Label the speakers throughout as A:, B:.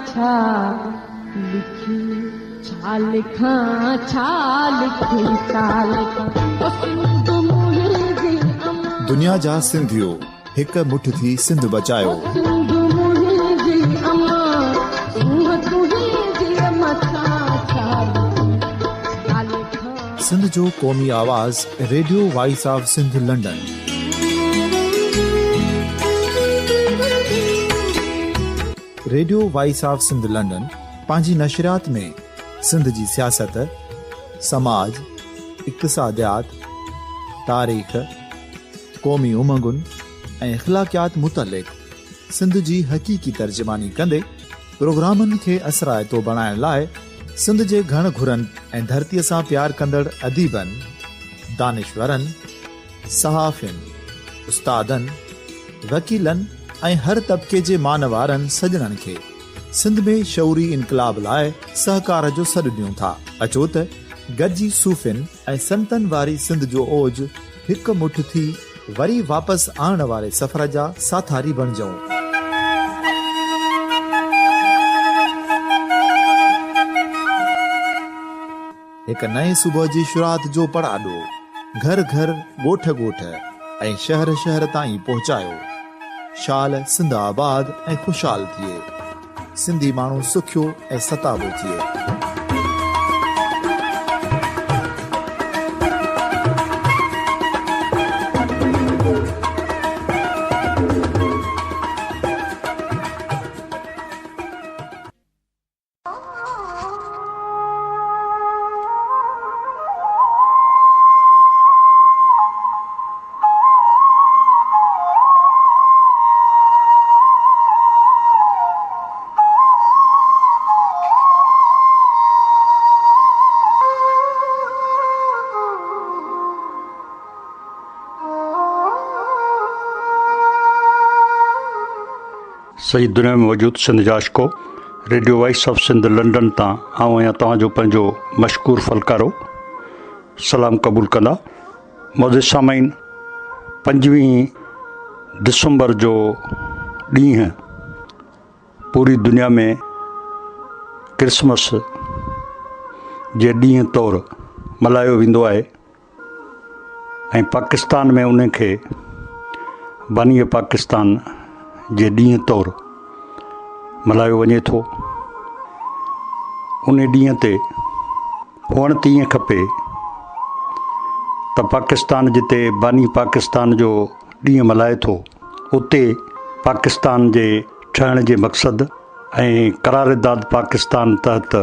A: ڇا لکي، ڇا لکان، ڇا لکي، ڇا لکان، او سنڌ منهنجي امان.
B: دنيا جا سنڌيو هڪ مٺ ٿي سنڌ بچايو.
A: او سنڌ منهنجي امان، سونهن تنهنجي مٿان ڇا لکي، ڇا لکان.
B: سنڌ جو قومي آواز radio voice of Sindh London. Radio voice of Sindh London پنهنجي نشريات ۾ سنڌ جي سياست، سماج، اقتصاديات، تاريخ، قومي امنگن ۽ اخلاقيات متعلق سنڌ جي حقيقي ترجماني ڪندي پروگرامن کي اثرائتو بڻائڻ لاء سنڌ جي گهڻ گهرن ۽ ڌرتيء سان پيار ڪندڙ اديبن، دانشورن، صحافين، استادن، وڪيلن ۽ هر طبقي جي مان وارن سڄڻن کي سنڌ ۾ شعوري انقلاب لاء سهڪار جو سڏ ڏيون ٿا. اچو ته گڏجي صوفين ۽ سنتن واري سنڌ جو اوج هڪ مٺ ٿي وري واپس آڻڻ واري سفر جا ساٿاري بڻجون. هڪ نئين صبح جي شروعات جو پڙاڏو گهر گهر، ڳوٺ ڳوٺ ۽ شهر شهر تائين پهچايو. شال سنڌ آباد ۽ خوشحال ٿئي. سنڌي ماڻهو سکيو ۽ ستابو ٿئي.
C: سڄي دنيا ۾ موجود سنڌ جا عاشقو radio voice of Sindh London تان آئون آهيان توهان جو پنهنجو مشڪور ڦلڪارو سلام قبول ڪندا معزز سامعين پنجويهين ڊسمبر جو ڏينهن پوري دنيا ۾ ڪرسمس جي ڏينهن طور ملهايو ويندو آهي ۽ پاڪستان ۾ ان کي باني پاڪستان جي ڏينهن طور ملهايو وڃي ٿو. ان ڏينهن تي هئڻ ته ائين کپي ته پاڪستان جتي باني پاڪستان جو ڏينهن ملهائي ٿو اتي پاڪستان جي ٺهڻ جي مقصد ۽ قرارداد پاڪستان تحت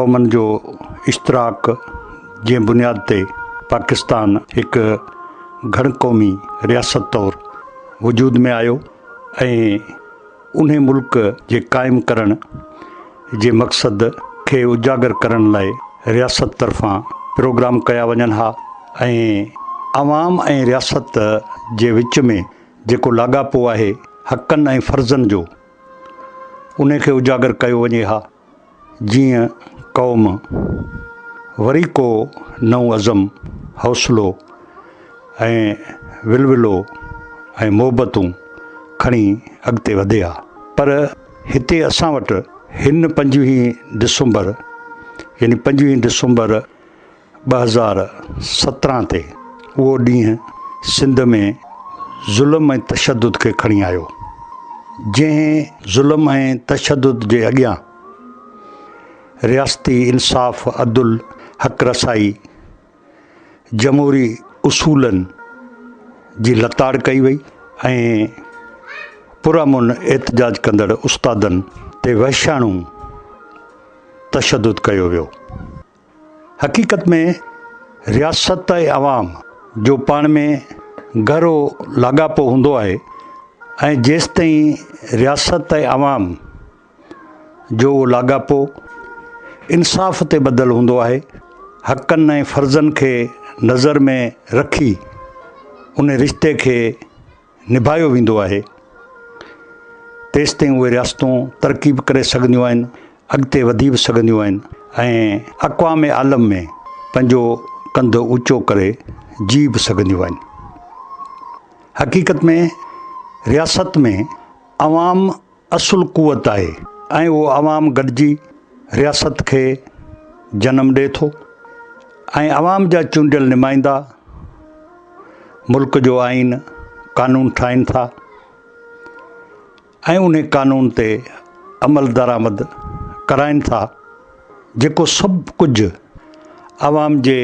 C: قومن جو اشتراڪ جي بنياد تي پاڪستان هڪ گهڻ قومي رياست طور وجود ۾ آيو ۽ انهي ملڪ جي قائم ڪرڻ جي مقصد کي اجاگر ڪرڻ لاء رياست طرفان پروگرام ڪيا وڃن ها ۽ عوام ۽ رياست جي وچ ۾ جيڪو لاڳاپو آهي حقن ۽ فرضن جو انهي کي اجاگر ڪيو وڃي ها جيئن قوم وري ڪو نئون عزم، حوصلو ۽ ولولو ۽ محبتون کڻي اڳتي وڌي ها. پر هتي اسان وٽ هن پنجويهين ڊسمبر يعني پنجويهين ڊسمبر 2017 تي اهو ڏينهن سنڌ ۾ ظلم ۽ تشدد کي کڻي آيو، جنهن ظلم ۽ تشدد جي اڳيان رياستي انصاف، عدل، حق رسائي، جمهوري اصولن جي لتاڙ ڪئي وئي ۽ پرامن احتجاج ڪندڙ استادن تي وحشياڻو تشدد ڪيو ويو. حقيقت ۾ رياست ۽ عوام جو پاڻ ۾ گهرو لاڳاپو هوندو آهي ۽ جيستائين رياست ۽ عوام جو اهو لاڳاپو انصاف تي ٻڌل هوندو آهي، حقن ۽ فرضن کي نظر ۾ رکي ان رشتي کي نڀايو ويندو آهي، تيستائين اهي رياستون ترقي به ڪري سگهنديون آهن، اڳتي وڌي به سگهنديون آهن ۽ اقوام عالم ۾ پنهنجو ڪنڌ اوچو ڪري جي به سگهنديون آهن. حقيقت ۾ رياست ۾ عوام. اصل قوت آهي ۽ اهو عوام گڏجي رياست کي جنم ڏئي ٿو ۽ عوام جا چونڊيل نمائندا ملڪ جو آئين قانون ٺاهين ٿا ۽ انهي قانون تي عمل درآمد ڪرائين ٿا جيڪو سڀ ڪجهه عوام جي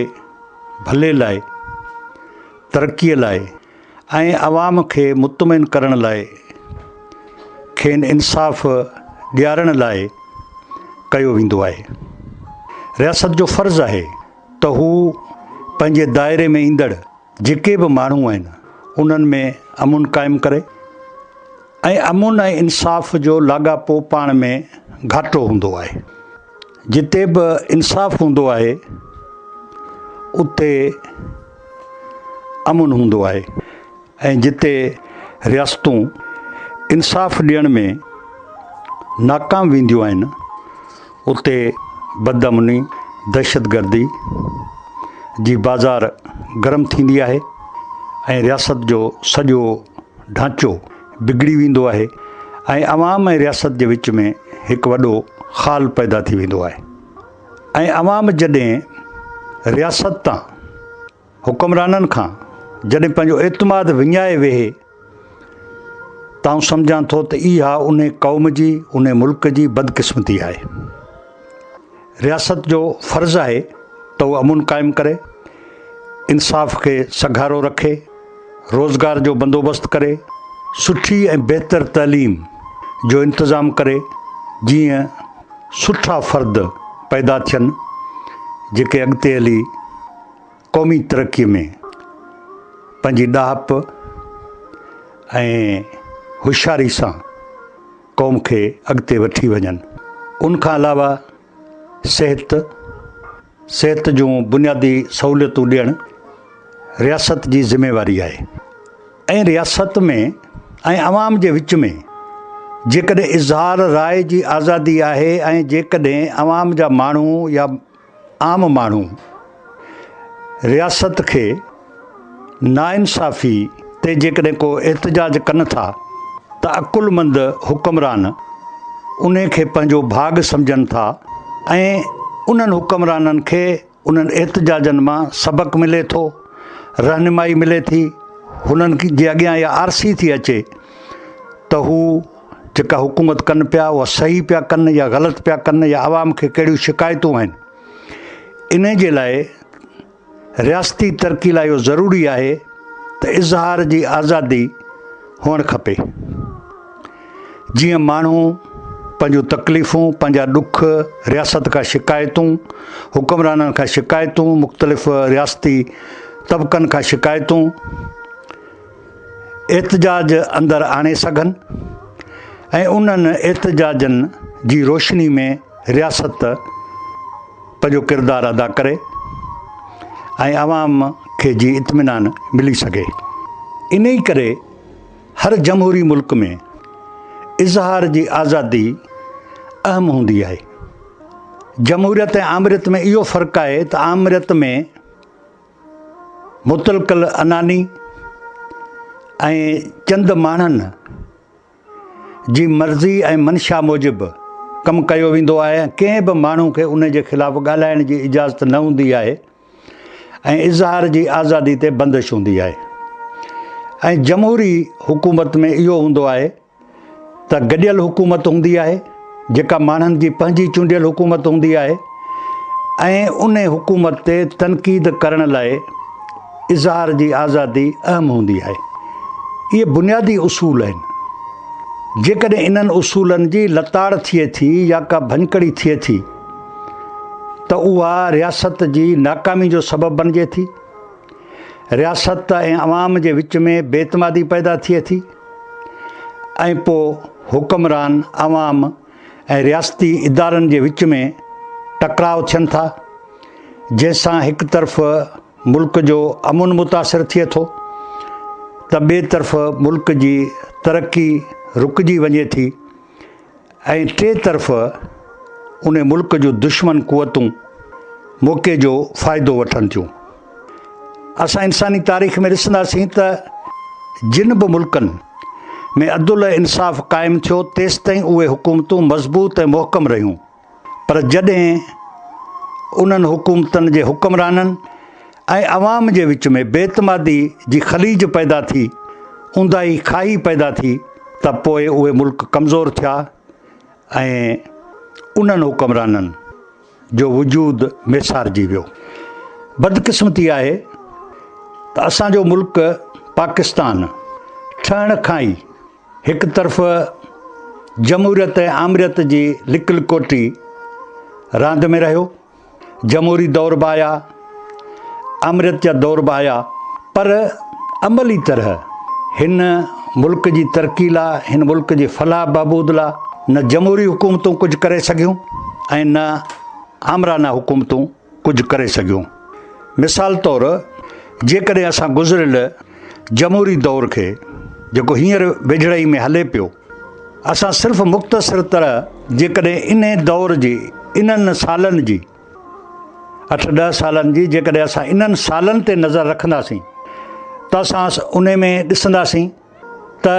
C: ڀلي لاء ترقيء لاء ۽ عوام کي مطمئن ڪرڻ لاء کين انصاف ڏيارڻ لاء ڪيو ويندو آهي. رياست جو فرض آهي ته هو پنهنجي دائري ۾ ايندڙ جيڪي به ماڻهو آهن انهن ۾ امن قائم ڪري ۽ امن ۽ انصاف جو لاڳاپو پاڻ ۾ گهاٽو هوندو آهي. جتي به انصاف هوندو آهي اتي امن هوندو آهي ۽ جتي رياستون انصاف ڏيڻ ۾ ناڪام وينديون آهن اتي بدامني دهشتگردي جي بازار گرم ٿيندي آهي ۽ رياست جو سڄو ڍانچو بگڙي ويندو آهي ۽ عوام ۽ رياست جي وچ ۾ هڪ وڏو خال پيدا ٿي ويندو آهي ۽ عوام جڏهن رياست تان حڪمرانن کان جڏهن پنهنجو اعتماد وڃائي ويهي ته آئون سمجهان ٿو ته اها ان قوم جي ان ملڪ جي بدقسمتي آهي. رياست جو فرض آهي ته هو امن قائم ڪري، انصاف کي سگهارو رکي، روزگار جو بندوبست ڪري، سٺي ۽ بهتر تعليم جو انتظام ڪري جيئن سٺا فرد پيدا ٿين جيڪي اڳتي هلي قومي ترقي ۾ پنهنجي ڏاهپ ۽ هوشياري سان قوم کي اڳتي وٺي وڃن. ان کان علاوه صحت، صحت جون بنيادي سهوليتون ڏيڻ رياست جي ذميواري آهي ۽ رياست ۾ ۽ عوام جي وچ ۾ جيڪڏهن اظهار راء جي آزادي آهي ۽ جيڪڏهن عوام جا ماڻهو يا عام ماڻهو رياست کي ناانصافي تي جيڪڏهن ڪو احتجاج ڪن ٿا ته عقلمند حڪمران انهي کي پنهنجو ڀاڳ سمجهن ٿا ۽ انهن حڪمرانن کي انهن احتجاجن مان سبق ملي ٿو، رهنمائي ملي ٿي، هنن جي اڳيان اها آرسي ٿي اچي ته هو جيڪا حڪومت ڪن پيا اها صحيح پيا ڪن يا غلط پيا ڪن يا عوام کي ڪهڙيون شڪايتون آهن. انهي جي لاء رياستي ترقي لاء اهو ضروري آهي ته اظهار جي آزادي هئڻ کپي جيئن ماڻهو پنهنجون تڪليفون پنهنجا ڏک رياست کان شڪايتون حڪمرانن کان شڪايتون مختلف رياستي طبقن کان شڪايتون احتجاج اندر آڻي سگهن ۽ انهن احتجاجن جي روشني ۾ رياست پنهنجو ڪردار ادا ڪري ۽ عوام کي جي اطمينان ملي سگهي. انهي ڪري هر جمهوري ملڪ ۾ اظهار جي آزادي اهم هوندي آهي. جمهوريت ۽ آمريت ۾ اهو فرق آهي ته آمريت ۾ مطلق العناني ۽ چند ماڻهن جي مرضي ۽ منشا موجب ڪم ڪيو ويندو آهي ۽ ڪنهن به ماڻهو کي ان جي خلاف ڳالهائڻ جي اجازت نه هوندي آهي ۽ اظهار جي آزادي تي بندش هوندي آهي ۽ جمهوري حڪومت ۾ اهو هوندو آهي ته گڏيل حڪومت هوندي آهي جيڪا ماڻهن جي پنهنجي چونڊيل حڪومت هوندي آهي ۽ ان حڪومت تي تنقيد ڪرڻ لاء اظهار جي آزادي اهم هوندي آهي. اهي بنيادي اصول آهن. جيڪڏهن انهن اصولن جي لتاڙ ٿئي ٿي يا ڪا ڀڃڪڙي ٿئي ٿي ته اها رياست جي ناڪامي جو سبب بڻجي ٿي. رياست ۽ عوام جي وچ ۾ بي اعتمادي پيدا ٿئي ٿي ۽ پوء حڪمران، عوام ۽ رياستي ادارن جي وچ ۾ ٽڪراء ٿين ٿا، جنهن سان هڪ طرف ملڪ جو امن متاثر ٿئي ٿو ته ٻئي طرف ملڪ جي ترقي رڪجي وڃي ٿي ۽ ٽئين طرف ان ملڪ جون دشمن قوتون موقعي جو فائدو وٺن ٿيون. اسان انساني تاريخ ۾ ڏسنداسين ته جن به ملڪن ۾ عدل ۽ انصاف قائم ٿيو، تيستائين اهي حڪومتون مضبوط ۽ محڪم رهيون، پر جڏهن انهن حڪومتن جي حڪمرانن ۽ عوام جي وچ ۾ بي اعتمادي جي خليج پيدا ٿي، اونداهي کاهي پيدا ٿي ته پوء اهي ملڪ ڪمزور ٿيا ۽ انهن حڪمرانن جو وجود ميسارجي ويو. بدقسمتي آهي ته اسان جو ملڪ پاڪستان ٺهڻ کان ئي هڪ طرف جمهوريت ۽ آمريت جي لڪ لڪوٽي راند ۾ رهيو، جمهوري دور به آيا، آمريت جا دور به آيا، پر عملي طرح هن ملڪ جي ترقي لا، هن ملڪ جي فلاح بهبود لا نه جمهوري حڪومتون ڪجهه ڪري سگهيون ۽ نه آمرانه حڪومتون ڪجهه ڪري سگهيون. مثال طور جيڪڏهن اسان گذريل جمهوري دور کي جيڪو هينئر ويجهڙائي ۾ هلي پيو، اسان صرف مختصر طرح جيڪڏهن انهي دور جي انهن سالن جي اٺ ڏهه سالن جي جيڪڏهن اسان انهن سالن تي نظر رکنداسين ته اسان انهي ۾ ڏسنداسين ته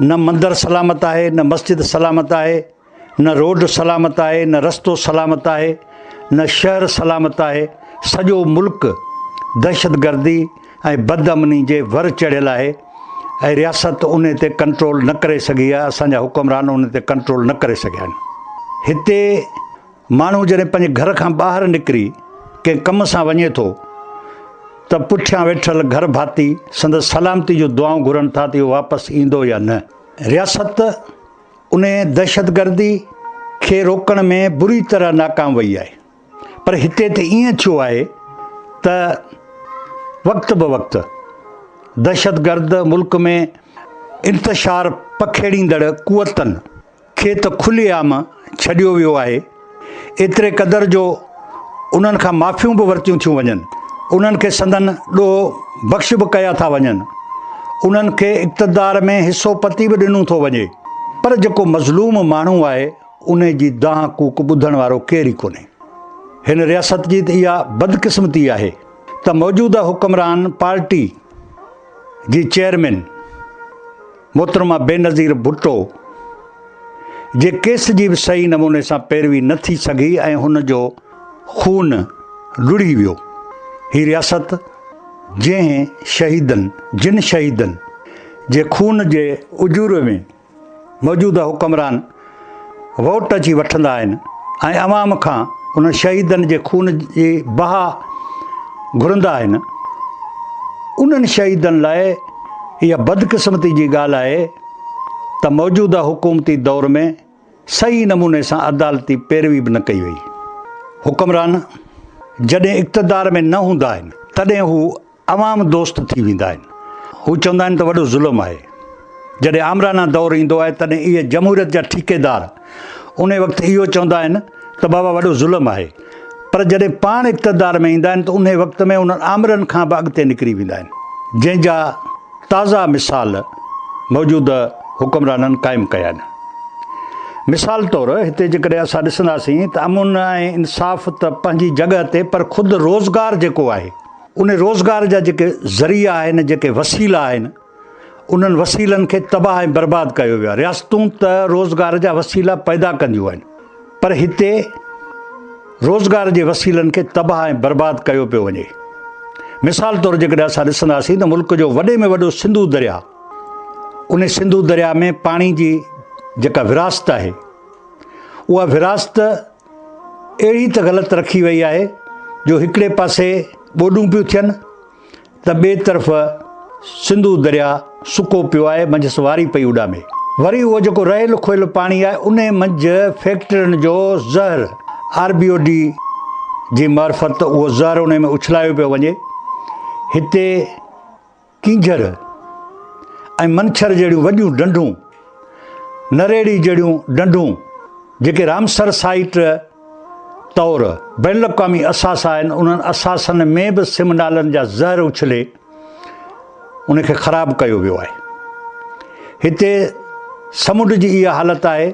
C: نه مندر سلامت آهي نه مسجد سلامت آهي نه روڊ سلامت آهي نه رستو سلامت آهي نه شهر سلامت آهي سڄو ملڪ دهشتگردي ۽ بد امني جي ور چڙهيل آهي ۽ رياست انهي تي ڪنٽرول نه ڪري سگهي آهي اسان جا حڪمران انهي تي ڪنٽرول نه ڪري سگهيا آهن هتي ماڻهو جڏهن پنهنجي گهر کان ٻاهر نڪري ڪنهن ڪم سان وڃي ٿو ته پٺيان ويٺل گهر ڀاتي سندس سلامتي جون دعائون گهرن ٿا ته اهو واپس ايندو يا نه. رياست انهي دهشتگردي کي روڪڻ ۾ بري طرح ناڪام وئي آهي پر هتي ته ائين ٿيو آهي ته وقت به وقت دهشتگرد ملڪ ۾ انتشار پکيڙيندڙ قوتن کي ته کلي عام ڇڏيو ويو آهي، ايتري قدر جو انهن کان معافيون به ورتيون ٿيون وڃن، انهن کي سندن ڏوهه بخش به ڪيا ٿا وڃن، انهن کي اقتدار ۾ حصو پتي به ڏنو ٿو وڃي، پر جيڪو مظلوم ماڻهو آهي، انهي جي دانهن ڪوڪ ٻڌڻ وارو ڪير ئي ڪونهي. هن رياست جي ته اها بدقسمتي آهي ته موجوده حڪمران پارٽي جي چيئرمين محترمه بينظير ڀٽو جي ڪيس جي به صحيح نموني سان پيروي نه ٿي سگهي ۽ هن جو خون لڙهي ويو. هي رياست جنهن شهيدن جن شهيدن جي خون جي اجوري ۾ موجوده حڪمران ووٽ اچي وٺندا آهن ۽ عوام کان انهن شهيدن جي خون جي بها گهرندا آهن، انهن شهيدن لاء اها بدقسمتي جي ڳالهه آهي ته موجوده حڪومتي دور ۾ صحيح نموني سان عدالتي پيروي به نه ڪئي وئي. حڪمران جڏهن اقتدار ۾ نه هوندا آهن تڏهن هو عوام دوست ٿي ويندا آهن. هو چوندا آهن ته وڏو ظلم آهي. جڏهن آمرانه دور ايندو آهي تڏهن اهي جمهوريت جا ٺيڪيدار انهي وقت اهو چوندا آهن ته بابا وڏو ظلم آهي پر جڏهن پاڻ اقتدار ۾ ايندا آهن ته انهي وقت ۾ انهن آمرن کان به اڳتي نڪري ويندا آهن جنهن جا تازا مثال موجوده حڪمرانن قائم ڪيا آهن. مثال طور هتي جيڪڏهن اسان ڏسنداسين ته امن ۽ انصاف ته پنهنجي جڳهه تي پر خود روزگار جيڪو آهي ان روزگار جا جيڪي ذريعا آهن، جيڪي وسيلا آهن، انهن وسيلن کي تباهه ۽ برباد ڪيو ويو آهي. رياستون ته روزگار جا وسيلا پيدا ڪنديون آهن، پر هتي روزگار جي وسيلن کي تباهه ۽ برباد ڪيو پيو وڃي. مثال طور جيڪڏهن اسان ڏسنداسين ته ملڪ جو وڏي ۾ وڏو سنڌو درياء، ان سنڌو درياء ۾ پاڻي جي جيڪا ورهاست آهي، اها ورهاست اهڙي ته غلط رکي وئي آهي جو هڪڙي پاسي ٻوڏون پيون ٿين ته ٻئي طرف سنڌو درياء سڪو پيو آهي منجهس واري پئي اڏامي. وري اهو جيڪو رهيل کويل پاڻي آهي انهي منجهه فيڪٽرين جو زهر آر بي او ڊي جي معرفت اهو زهر انهي ۾ اڇلايو پيو وڃي. هتي ڪينجهر ۽ منڇر جهڙيون وڏيون ڍنڍون، نريڙي جهڙيون ڍنڍون جيڪي رامسر سائيٽ طور بين الاقوامي اثاثا آهن، انهن اثاثن ۾ به سم نالن جا زهر اڇلي ان کي خراب ڪيو ويو آهي. هتي سمنڊ جي اها حالت آهي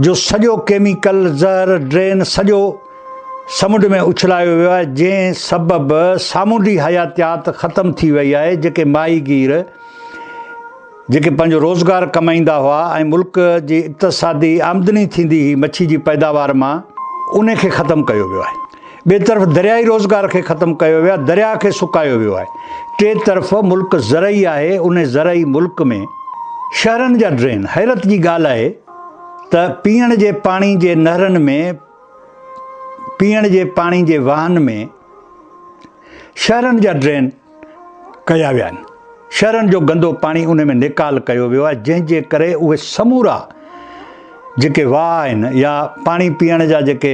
C: جو سڄو ڪيميڪل زهر ڊرين سڄو سمنڊ ۾ اڇلايو ويو آهي جنهن سبب سامونڊي حياتيات ختم ٿي وئي آهي جيڪي ماهيگير جيڪي پنهنجو روزگار ڪمائيندا هئا ۽ ملڪ جي اقتصادي آمدني ٿيندي هئي مڇي جي پيداوار مان، ان کي ختم ڪيو ويو آهي. ٻئي طرف دريائي روزگار کي ختم ڪيو ويو آهي، درياء کي سڪايو ويو آهي. ٽئين طرف ملڪ زرعي آهي، ان زرعي ملڪ ۾ شهرن جا ڊرين، حيرت جي ڳالهه آهي ته پيئڻ جي پاڻي جي نهرن ۾، پيئڻ جي پاڻي جي واهن ۾ شهرن جا ڊرين ڪيا ويا آهن. شهرن جو گندو پاڻي ان ۾ نيڪال ڪيو ويو آهي، جنهن جي ڪري اهي سمورا جيڪي واهه آهن يا پاڻي پيئڻ جا جيڪي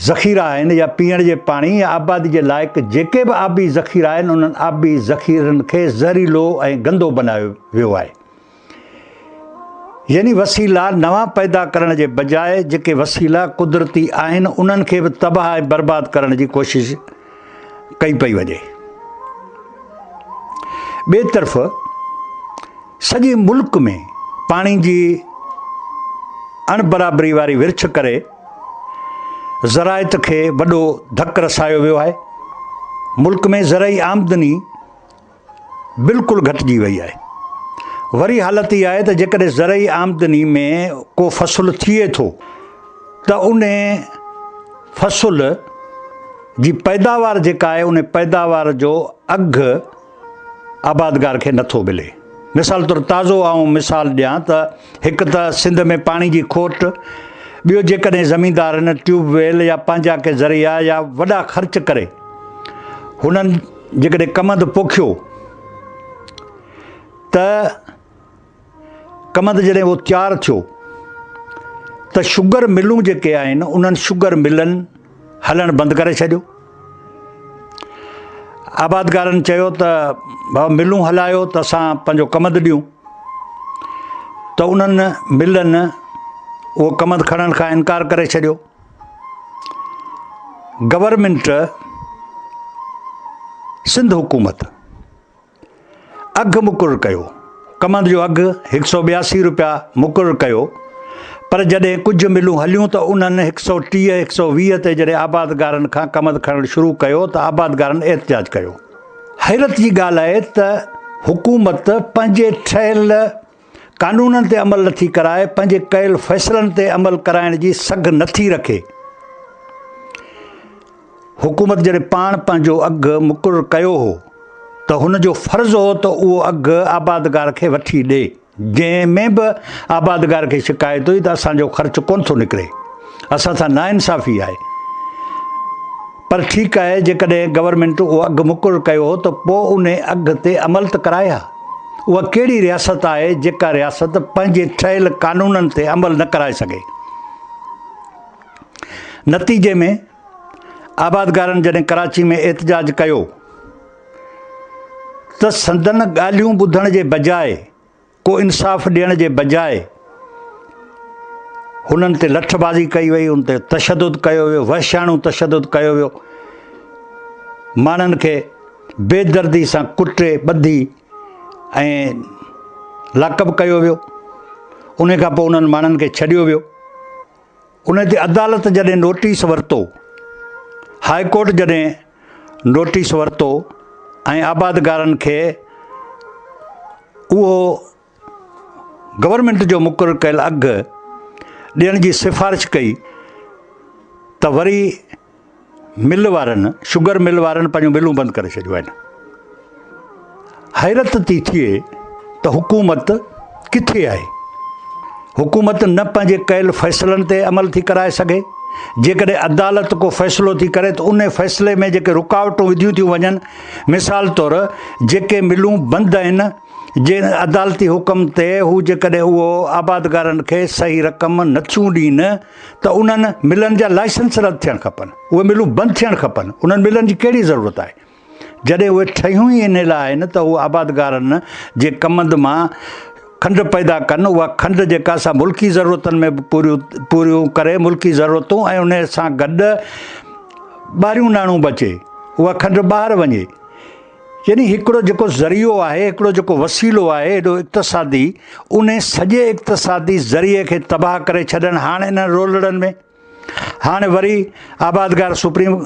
C: ذخيرا آهن يا پيئڻ جي پاڻي يا آبادي جي لائق جيڪي به آبي ذخيرا آهن انهن آبي ذخيرن کي زهريلو ۽ گندو بنايو ويو آهي. يعني وسيلا نوان پيدا ڪرڻ جي بجاء جيڪي وسيلا قدرتي آهن انهن کي به تباهه ۽ برباد ڪرڻ جي ڪوشش ڪئي پئي وڃي. ٻئي طرف سڄي ملڪ ۾ پاڻي جي اڻبرابري واري ورڇ ڪري زراعت کي وڏو ڌڪ رسايو ويو آهي. ملڪ ۾ زرعي آمدني بلڪل گهٽجي وئي آهي. وري حالت اها آهي ته جيڪڏهن زرعي آمدني ۾ ڪو فصل ٿئي ٿو ته ان فصل جي پيداوار جيڪا آهي ان پيداوار جو اگهه آبادگار کي نٿو ملي. مثال طور تازو آئون مثال ڏيان ته هڪ ته سنڌ ۾ پاڻي جي کوٽ، ٻيو جيڪڏهن زميندارن ٽيوب ويل يا پنهنجا ڪي ذريعا يا وڏا خرچ ڪري هنن جيڪڏهن ڪمند پوکيو ته ڪمند جڏهن اهو تيار ٿيو ته شگر ملون جيڪي آهن انهن شگر ملن هلڻ بند ڪري ڇڏيو. آبادگارن چيو ته بابا ملون هلايو ته اسان پنهنجو ڪمند ڏيون ته انهن ملن اهو ڪمند کڻڻ کان انڪار ڪري ڇڏيو. گورنمينٽ سنڌ حڪومت اگهه مقرر ڪيو، ڪمند جو اگهه هڪ سئو 82 روپيا مقرر ڪيو، پر جڏهن ڪجهه ملون هليون ته انهن هڪ سئو 30، 120 تي جڏهن آبادگارن کان ڪمند کڻڻ شروع ڪيو ته آبادگارن احتجاج ڪيو. حيرت جي ڳالهه آهي ته حڪومت پنهنجي ٺهيل قانونن تي عمل نٿي ڪرائي، پنهنجي ڪيل فيصلن تي عمل ڪرائڻ جي سگهه نٿي رکي. حڪومت جڏهن پاڻ پنهنجو اگهه مقرر ڪيو هو ته هن جو فرض هو ته اهو اگهه آبادگار کي وٺي ڏي، جنهن ۾ به آبادگار کي شڪايت هئي ته اسان جو خرچ ڪونه ٿو نڪري، اسان سان ناانصافي آهي. پر ٺيڪ آهي جيڪڏهن گورنمينٽ اهو اگهه مقرر ڪيو هو ته پوء انهي اگهه تي عمل ته ڪرائي ها. اها ڪهڙي رياست آهي جيڪا رياست پنهنجي ٺهيل قانونن تي عمل نه ڪرائي سگهي. نتيجي ۾ آبادگارن جڏهن ڪراچي ۾ احتجاج ڪيو ته سندن ڳالهيون ٻڌڻ جي بجاء ڪو انصاف ڏيڻ جي بجاء هنن تي لٺبازي ڪئي وئي، ان تي تشدد ڪيو ويو، وحشياڻو تشدد ڪيو ويو، ماڻهن کي بيدردي سان ڪٽي ٻڌي ۽ لاڪ اپ ڪيو ويو، ان کان پوء انهن ماڻهن کي ڇڏيو ويو. ان تي عدالت جڏهن نوٽيس ورتو، هاء ڪورٽ جڏهن نوٽيس ورتو ۽ آبادگارن کي اهو گورنمينٽ جو مقرر ڪيل اگهه ڏيڻ جي سفارش ڪئي ته وري مل وارن، شگر مل وارن پنهنجون ملون بند ڪري ڇڏيون آهن. حيرت ٿي ٿئي ته حڪومت ڪٿي آهي؟ حڪومت نه پنهنجي ڪيل فيصلن تي عمل ٿي ڪرائي سگهي. جيڪڏهن عدالت ڪو فيصلو ٿي ڪري ته ان فيصلي ۾ جيڪي رڪاوٽون وڌيون ٿيون وڃن، مثال طور جيڪي ملون بند آهن، جي عدالتي حڪم تي هو جيڪڏهن اهو آبادگارن کي صحيح رقم نٿيون ڏين ته انهن ملن جا لائسنس رد ٿيڻ کپن، اهي ملون بند ٿيڻ کپن، انهن ملن جي ڪهڙي ضرورت آهي؟ جڏهن اهي ٺهيون ئي انهي لاء آهن ته هو آبادگارن جي ڪمند مان کنڊ پيدا ڪن، اها کنڊ جيڪا سا ملڪي ضرورتن ۾ به پوريون پوريون ڪري ملڪي ضرورتون ۽ انهي سان گڏ ٻاهريون ناڻو بچي، اها کنڊ ٻاهر وڃي. يعني هڪڙو جيڪو ذريعو آهي، هڪڙو جيڪو وسيلو آهي ايڏو اقتصادي، انهي سڄي اقتصادي ذريعي کي تباهه ڪري ڇڏڻ هاڻ انهن رولڙن ۾، هاڻ وري آبادگار سپريم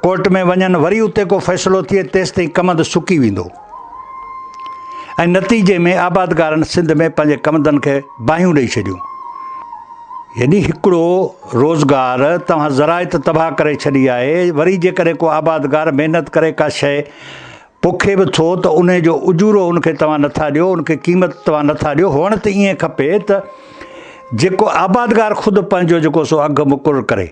C: ڪورٽ ۾ وڃن، وري اتي ڪو فيصلو ٿئي، تيستائين ڪمند سڪي ويندو. ۽ نتيجي ۾ آبادگارن سنڌ ۾ پنهنجي ڪمندن کي باهيون ڏئي ڇڏيون. يعني هڪڙو روزگار توهان زراعت تباهه ڪري ڇڏي آهي، وري جيڪڏهن ڪو آبادگار محنت ڪري ڪا شيء پوکي به ٿو ته انهي جو اجورو ان کي توهان نٿا ڏيو، ان کي قيمت توهان نٿا ڏيو، هئڻ ته ائين کپي ته جيڪو آبادگار خود پنهنجو جيڪو سو اگهه مقرر ڪري.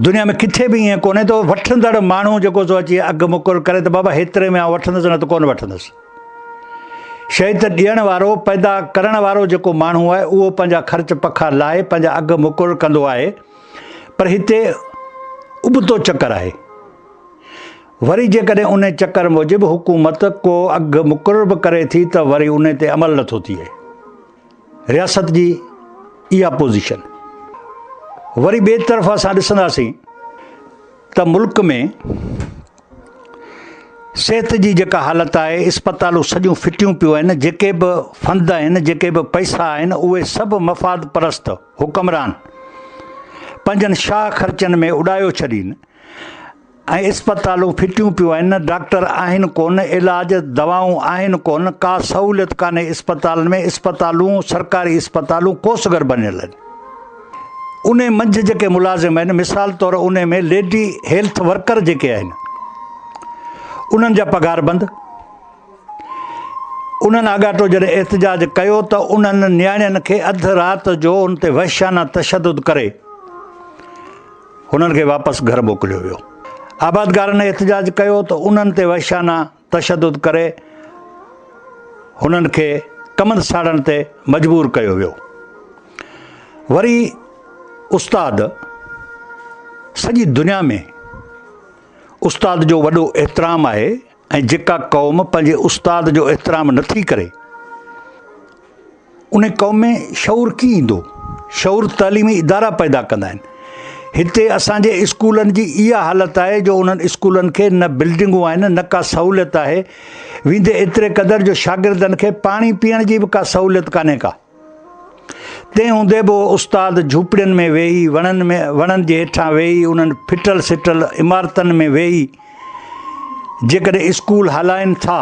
C: دنيا ۾ ڪٿي به ائين ڪونهي ته وٺندڙ ماڻهو جيڪو سو اچي اگهه مقرر ڪري ته بابا هيتري ۾ آئون وٺندس نه ته ڪونه وٺندس. شيء ته ڏيڻ وارو، پيدا ڪرڻ وارو جيڪو ماڻهو آهي اهو پنهنجا خرچ پکا لاهي پنهنجا اگهه مقرر ڪندو آهي پر هتي ابتو چڪر آهي. وري جيڪڏهن انهي چڪر موجب حڪومت ڪو اگهه مقرر به ڪري ٿي ته وري انهي تي عمل نٿو ٿئي. رياست جي اها پوزيشن. وري ٻئي طرف اسان ڏسنداسين ته ملڪ ۾ صحت جي جيڪا حالت آهي، اسپتالون سڄيون ڦٽيون پيون آهن، جيڪي به فند آهن، جيڪي به پئسا آهن، اهي سڀ مفاد پرست حڪمران پنهنجن شاهه خرچن ۾ اڏايو ڇڏين ۽ اسپتالون ڦٽيون پيون آهن، ڊاڪٽر آهن ڪونه، علاج دوائون آهن ڪونه، ڪا سهوليت ڪانهي اسپتالن ۾، اسپتالون سرڪاري اسپتالون ڪوسگر بنيل آهن. انهي منجهه جيڪي ملازم آهن، مثال طور انهي ۾ ليڊي هيلٿ ورڪر جيڪي آهن، انهن جا پگهار بند، انهن آڳاٽو جڏهن احتجاج ڪيو ته انهن نياڻين کي اڌ رات جو ان تي وحشيانه تشدد ڪري، هنن کي واپس گهر موڪليو ويو. آبادگارن احتجاج ڪيو ته انهن تي وحشيانه تشدد ڪري هنن کي ڪمند ساڙڻ تي مجبور ڪيو ويو. وري استاد سڄي دنيا ۾ استاد جو وڏو احترام آهي ۽ جيڪا قوم پنهنجي استاد جو احترام نٿي ڪري ان قوم ۾ شعور ڪيئن ايندو؟ شعور تعليمي ادارا پيدا ڪندا آهن. هتي اسان جي اسڪولن جي اها حالت آهي جو انهن اسڪولن کي نه بلڊنگون آهن نه ڪا سهوليت آهي، ويندي ايتري قدر جو شاگردن کي پاڻي پيئڻ جي به ڪا سهوليت ڪانهي ڪا. تنهن هوندي به اهي استاد جهوپڙين ۾ ويهي، وڻن ۾ وڻن جي هيٺان ويهي، انهن ڦٽل سٽل عمارتن ۾ ويهي جيڪڏهن اسڪول هلائين ٿا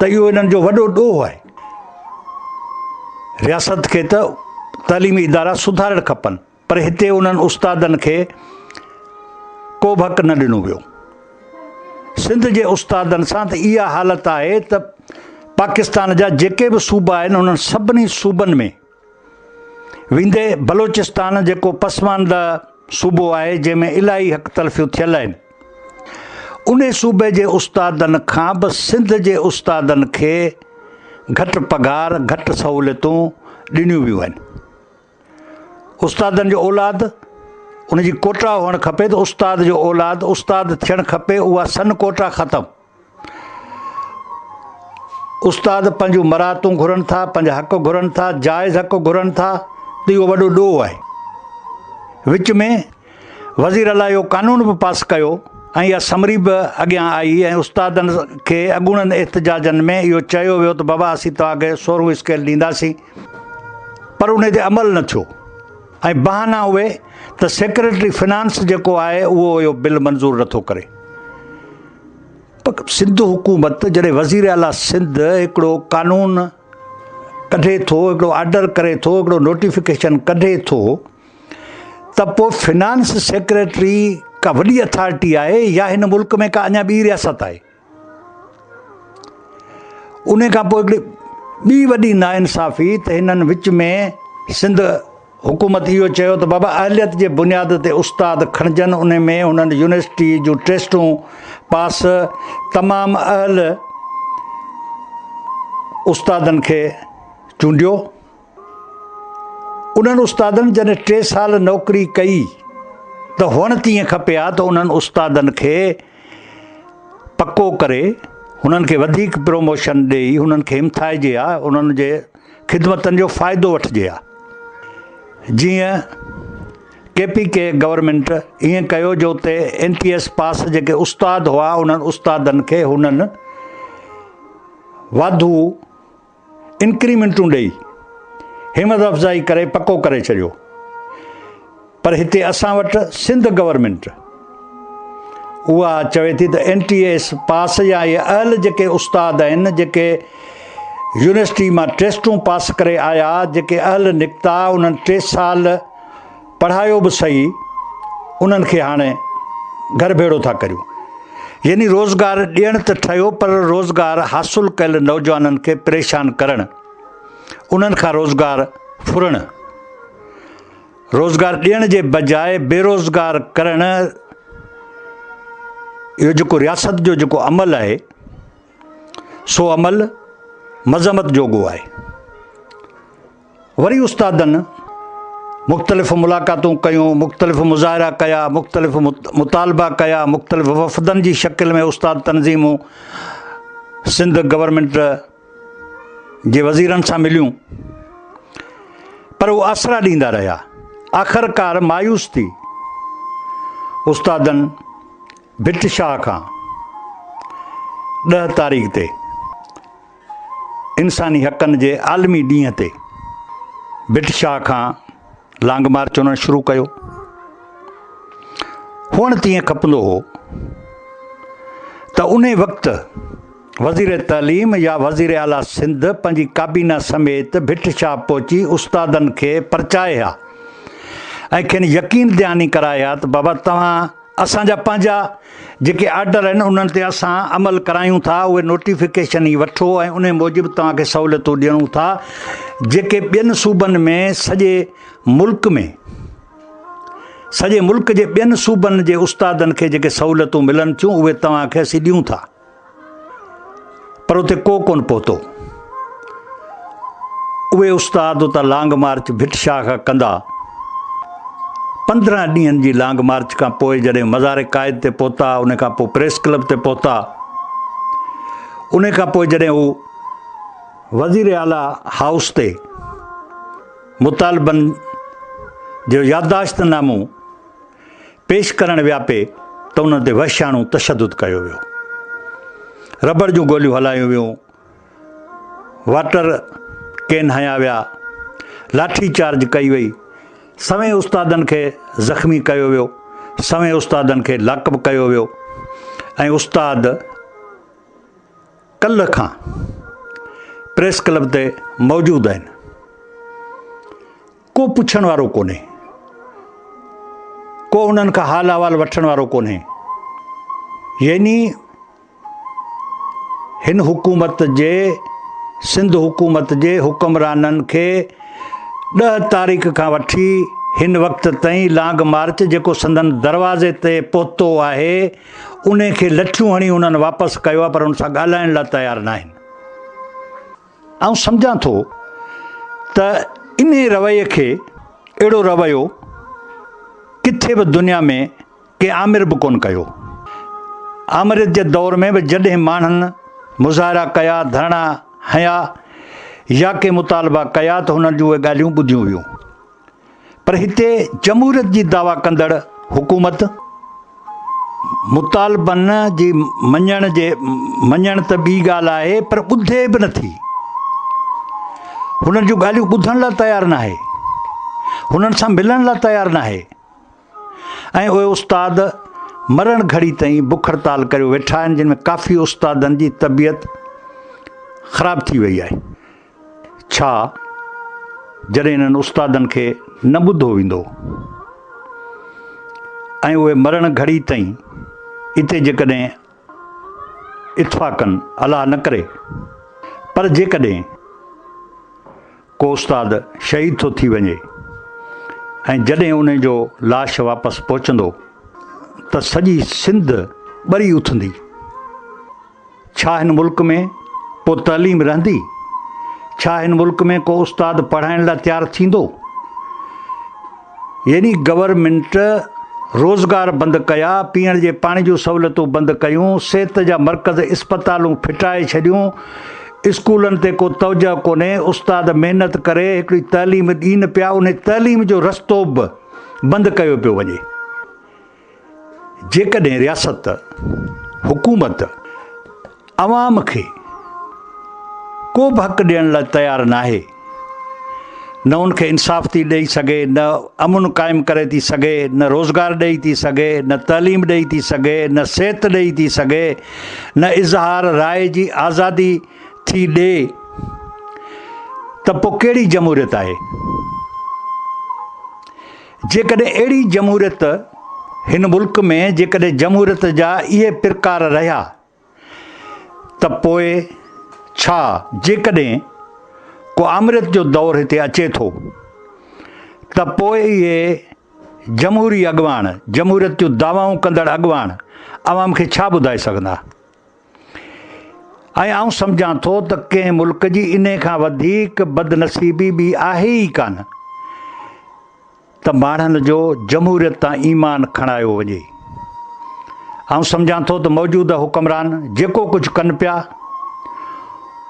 C: ته اهو انهن جو وڏو ڏوهه آهي. رياست کي ته تعليمي ادارا سڌارڻ کپن پر هتي انهن استادن کي ڪو به حق نه ڏنو ويو. سنڌ جي استادن سان ته اها حالت آهي ته پاڪستان جا جيڪي به صوبا آهن انهن سڀني صوبن ۾ ويندي بلوچستان جيڪو پسمانده صوبو آهي جنهن ۾ الاهي حق تلفيون ٿيل آهن انهي صوبي جي استادن کان به سنڌ جي استادن کي گهٽ پگهار گهٽ سهوليتون ڏنيون ويون آهن. استادن جو اولاد ان جي ڪوٽا هئڻ کپي ته استاد جو اولاد استاد ٿيڻ کپي اها سن ڪوٽا ختم. استاد پنهنجون مراعتون گهرن ٿا، پنهنجا حق گهرن ٿا، جائز حق گهرن ٿا ته اهو وڏو ڏوهه آهي. وچ ۾ وزير اعليٰ اهو قانون به پاس ڪيو ۽ اها سمري به اڳيان آئي ۽ استادن کي اڳوڻن احتجاجن ۾ اهو چيو ويو ته بابا اسين توهان کي سورهون اسڪيل ڏينداسين پر ان تي عمل نه ٿيو ۽ بهانا اهي ته سيڪريٽري فنانس جيڪو آهي اهو اهو بل منظور نٿو ڪري. سنڌ حڪومت جڏهن وزير اعليٰ سنڌ هڪڙو قانون ڪڍي ٿو هڪڙو آرڊر ڪري ٿو هڪڙو نوٽيفڪيشن ڪڍي ٿو ته پوء فنانس سيڪريٽري ڪا وڏي اٿارٽي آهي يا هن ملڪ ۾ ڪا اڃا ٻي رياست آهي ان کان پوء هڪڙي ٻي وڏي ناانصافي ته هنن وچ ۾ سنڌ حڪومت اهو چيو ته بابا اهليت جي بنياد تي استاد کڻجن ان ۾ هنن يونيورسٽي جون ٽيسٽون پاس تمام اهل استادن کي چونڊيو انهن استادن جڏهن ٽي سال نوڪري ڪئي ته هئڻ تيئن کپي ها ته انهن استادن کي پڪو ڪري هنن کي وڌيڪ پروموشن ڏيئي هنن کي همٿائجي ها انهن جي خدمتن جو فائدو وٺجي ها. جيئن ڪي پي ڪي گورنمينٽ ائين ڪيو جو اتي اين ٽي ايس پاس جيڪي استاد هئا انهن استادن کي هنن واڌو انڪريمينٽون ڏئي همت افزائي ڪري پڪو ڪري ڇڏيو. پر هتي اسان وٽ سنڌ گورنمينٽ اها چوي ٿي ته اين ٽي ايس پاس يا اهي اهل جيڪي استاد آهن جيڪي يونيورسٽي مان ٽيسٽون پاس ڪري آيا جيڪي اهل نڪتا انهن ٽي سال پڙهايو به سهي انهن کي هاڻي گهر ڀيڙو ٿا ڪريون يعني روزگار ڏيڻ ته ٺهيو پر روزگار حاصل ڪيل نوجوانن کي پريشان ڪرڻ انهن کان روزگار ڦرڻ روزگار ڏيڻ جي بجاء بيروزگار ڪرڻ اهو جيڪو رياست جو جيڪو عمل آهي سو عمل مذمت جوڳو آهي. وري استادن مختلف ملاقاتون ڪيون، مختلف مظاهرا ڪيا، مختلف مطالبا ڪيا، مختلف وفدن جي شڪل ۾ استاد تنظيمون سنڌ گورنمينٽ جي وزيرن سان مليون پر هو آسرا ڏيندا رهيا. آخرڪار مايوس ٿي استادن ڀٽ شاهه کان ڏهه تاريخ تي انساني حقن جي عالمي ڏينهن تي ڀٽ شاهه کان لانگ مارچ انهن شروع ڪيو. هئڻ تيئن کپندو هو ته انهي وقت وزير تعليم يا وزير اعليٰ سنڌ پنهنجي ڪابينا سميت ڀٽ شاهه پهچي استادن کي پرچائي ها ۽ کين يقين دهاني ڪرائي ها ته بابا توهان اسان جا پنهنجا جيڪي آرڊر آهن انهن تي اسان عمل ڪرايون ٿا اهي نوٽيفڪيشن ئي وٺو ۽ انهي موجب توهان کي سهولتون ڏيڻون ٿا جيڪي ٻين صوبن ۾ سڄي ملڪ ۾ سڄي ملڪ جي ٻين صوبن جي استادن کي جيڪي سهولتون ملن ٿيون اهي توهان کي اسين ڏيون ٿا پر اتي ڪو ڪونه پهتو. اهي استاد اتان لانگ مارچ ڀٽ شاهه کان ڪندا. 15 ڏينهن جي لانگ مارچ کان پوء جڏهن مزار قائد تي پهتا، ان کان پوء پريس ڪلب تي پهتا، ان کان پوء جڏهن هو وزير اعليٰ هائوس تي مطالبن جو يادداشت نامو پيش ڪرڻ ويا پئي ته انهن تي وحشياڻو تشدد ڪيو ويو. ربڙ جون گوليون هلايون ويون، واٽر ڪين هنيا ويا، لاٺي چارج ڪئي وئي، سوين استادن کي زخمي ڪيو ويو، سوين استادن کي لاڪ اپ ڪيو ويو ۽ استاد ڪلهه کان پريس ڪلب تي موجود آهن. ڪو پڇڻ وارو ڪونهي، ڪو انهن کان حال احوال وٺڻ وارو ڪونهي. يعني هن حڪومت جي سنڌ حڪومت جي حڪمرانن کي ڏهه تاريخ کان وٺي هن وقت تائين لانگ مارچ جيڪو سندن دروازي تي پهتو آهي انهي کي لٺيون هڻي انهن واپس ڪيو آهي پر ان سان ڳالهائڻ لاء تيار ناهن. آئون سمجهان ٿو ته انهي رويي کي اهڙو رويو ڪٿي به دنيا ۾ ڪنهن آمر به ڪونه ڪيو. آمريت جي دور ۾ به جڏهن ماڻهن مظاهرا ڪيا، ڌرڻا هنيا يا ڪي مطالبا ڪيا ته هنن جون اهي ڳالهيون ٻڌيون ويون. پر هتي جمهوريت جي دعويٰ ڪندڙ حڪومت مطالبن جي مڃڻ جي مڃڻ ته ٻي ڳالهه آهي پر ٻڌي به نٿي. هنن جون ڳالهيون ٻڌڻ لاء تيار ناهي. هنن سان ملڻ لاء تيار ناهي. ۽ اهي استاد مرڻ گهڙي تائين بک هڙتال ڪريو ويٺا آهن جن ۾ ڪافي استادن جي طبيعت خراب ٿي وئي آهي. ڇا جڏهن انهن استادن کي نه ٻڌو ويندو ۽ اهي مرڻ گهڙي تائين اتي جيڪڏهن اتفاقن الله نه ڪري پر جيڪڏهن ڪو استاد شهيد ٿو ٿي وڃي ۽ جڏهن ان جو لاش واپس پهچندو ته سڄي سنڌ ٻري اٿندي. ڇا هن ملڪ ۾ پوء تعليم رهندي؟ ڇا هن ملڪ ۾ ڪو استاد پڙهائڻ لاء تيار ٿيندو؟ يعني گورنمينٽ روزگار بند ڪيا، پيئڻ جي پاڻي جون سهولتون بند ڪيون، صحت جا مرڪز اسپتالون ڦٽائي ڇڏيون، اسڪولن تي ڪو توجهه ڪونهي، استاد محنت ڪري هڪڙي تعليم ڏين پيا، انهي تعليم جو رستو به بند ڪيو پيو وڃي. جيڪڏهن رياست، حڪومت، عوام کي ڪو به حق ڏيڻ لاء تيار ناهي، نه ان کي انصاف ٿي ڏئي سگهي، نه امن قائم ڪري ٿي سگهي، نه روزگار ڏئي ٿي سگهي، نه تعليم ڏئي ٿي سگهي، نه صحت ڏئي ٿي سگهي، نه اظهار راء جي آزادي ٿي ڏئي ته پوء ڪهڙي جمهوريت آهي؟ جيڪڏهن اهڙي جمهوريت هن ملڪ ۾ جيڪڏهن جمهوريت جا اهي پرڪار رهيا ته پوء ڇا جيڪڏهن ڪو آمريت جو دور هتي اچي ٿو ته پوء اهي جمهوري اڳواڻ، جمهوريت جون دعوائون ڪندڙ اڳواڻ عوام کي ڇا ٻڌائي سگهندا؟ ۽ آئون سمجهان ٿو ته ڪنهن ملڪ جي انهي کان وڌيڪ بدنصيبي ٻي آهي ئي ڪانه ته ماڻهن جو جمهوريت تان ايمان کڻايو وڃي. آئون سمجهان ٿو ته موجوده حڪمران جيڪو ڪجهه ڪن پيا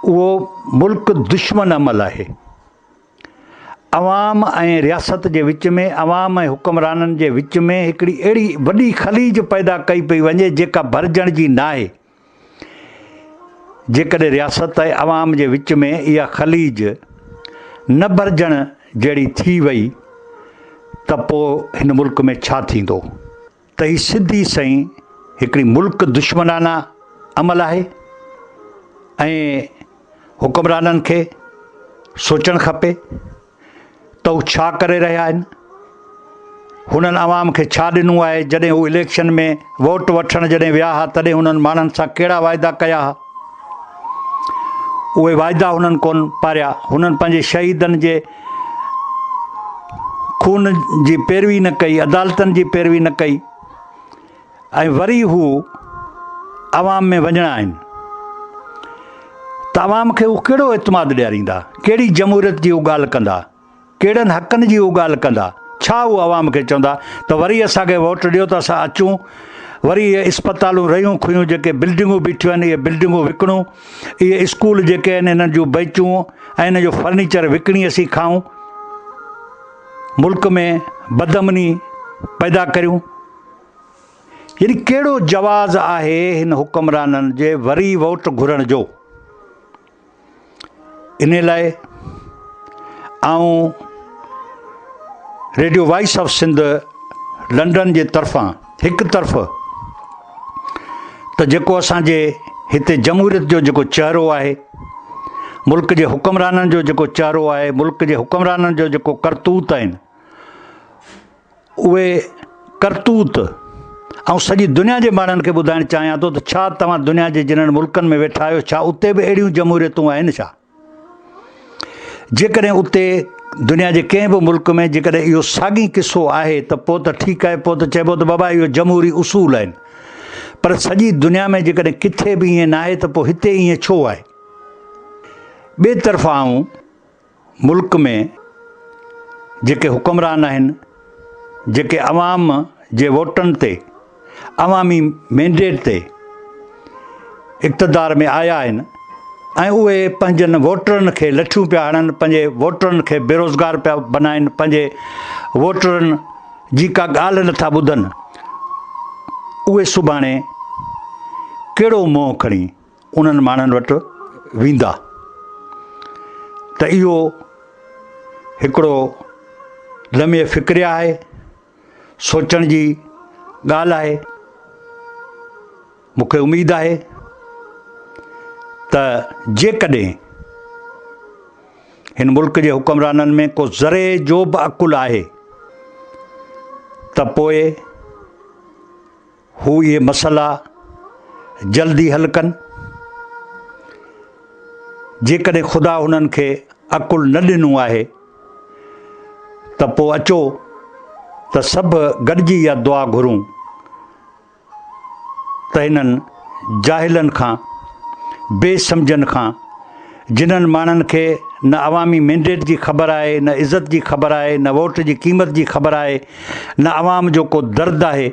C: اهو ملڪ دشمن عمل آهي. عوام ۽ رياست جي وچ ۾، عوام ۽ حڪمرانن جي وچ ۾ هڪڙي اهڙي وڏي خليج پيدا ڪئي پئي وڃي جيڪا ڀرجڻ جي ناهي. جيڪڏهن رياست ۽ عوام جي وچ ۾ اها خليج نه ڀرجڻ جهڙي ٿي وئي ته پوء هن ملڪ ۾ ڇا ٿيندو؟ ته هي سڌي سئين هڪڙي ملڪ دشمنانه عمل آهي ۽ حڪمرانن کي سوچڻ کپي ته هو ڇا ڪري رهيا آهن، هنن عوام کي ڇا ڏنو آهي، جڏهن هو اليڪشن ۾ ووٽ وٺڻ جڏهن ويا ها تڏهن هنن ماڻهن سان ڪهڙا واعدا ڪيا ها، اهي واعدا هنن ڪونه پاريا، هنن پنهنجي شهيدن جي خون جي پيروي نه ڪئي، عدالتن جي پيروي نه ڪئي ۽ وري هو عوام ۾ وڃڻا آهن ته عوام کي هو ڪهڙو اعتماد ڏياريندا، ڪهڙي جمهوريت جي هو ڳالهه ڪندا، ڪهڙن حقن جي هو ڳالهه ڪندا؟ ڇا هو عوام کي چوندا ته وري اسان کي ووٽ ڏيو ته اسان اچون، وري اهي اسپتالون رهيون کهيون جيڪي بلڊنگون بيٺيون آهن اهي بلڊنگون وڪڻون، اهي اسڪول جيڪي آهن انهن جون بئنچون ۽ انهن جو فرنيچر وڪڻي اسين کائون، ملڪ ۾ بدامني پيدا ڪريون. يعني ڪهڙو جواز آهي هن حڪمرانن جي وري ووٽ گهرڻ جو؟ انهي لاء آئون radio voice of Sindh London جي طرفان هڪ طرف ته جيڪو اسان جي هتي جمهوريت جو جيڪو چهرو آهي، ملڪ جي حڪمرانن جو جيڪو چهرو آهي، ملڪ جي حڪمرانن جو جيڪو ڪرتوت آهن، اهي ڪرتوت آئون سڄي دنيا جي ماڻهن کي ٻڌائڻ چاهيان ٿو ته ڇا توهان دنيا جي جنھن ملڪن ۾ ويٺا آهيو ڇا اتي به اهڙيون جمهوريتون آهن ڇا؟ جيڪڏهن اتي دنيا جي ڪنهن به ملڪ ۾ جيڪڏهن اهو ساڳي قصو آهي ته پوء ته ٺيڪ آهي پوء ته چئبو ته بابا اهو جمهوري اصول آهن پر سڄي دنيا ۾ جيڪڏهن ڪٿي به ائين ناهي ته پوء هتي ائين ڇو آهي؟ ٻئي طرف آئون ملڪ ۾ جيڪي حڪمران آهن، جيڪي عوام جي ووٽن تي، عوامي مينڊيٽ تي اقتدار ۾ آيا آهن ۽ اهي پنهنجن ووٽرن کي لٺيون پيا هڻن، پنهنجي ووٽرن کي بيروزگار پيا بنائن، پنهنجي ووٽرن جي ڪا ڳالهه نٿا ٻڌن، اهي سڀاڻي ڪهڙو منهن کڻي انهن ماڻهن وٽ ويندا ته اهو هڪڙو لمحي فڪريه آهي، سوچڻ جي ڳالهه آهي. مون کي اميد آهي ته جيڪڏهن هن ملڪ جي حڪمرانن ۾ ڪو ذري جو به عقل آهي ته پوء هو اهي مسئلا جلد ئي حل ڪن. جيڪڏهن خدا هنن کي عقل نه ڏنو آهي ته پوء اچو ته سڀ گڏجي اها دعا گهرون ته هنن جاهلن کان، بي سمجهن کان، جنھن ماڻھن کي نه عوامي مينڊيٽ جي خبر آھي، نه عزت جي خبر آھي، نه ووٽ جي قيمت جي خبر آھي، نه عوام جو ڪو درد آھي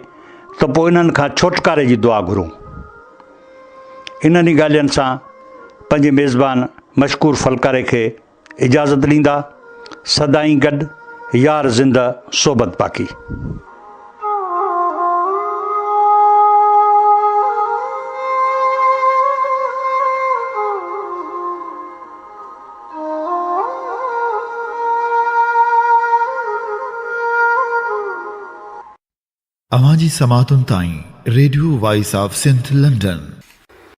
C: ته پوء انھن کان ڇوٽڪاري جي دعا گھرون. انھن ئي ڳالھين سان پنھنجي ميزبان مشڪور ڦلڪاري کي اجازت ڏيندا. سدائين گڏ، يار زنده، صحبت باقي.
B: اوهان جي سماعتن تائين radio voice of Sindh London.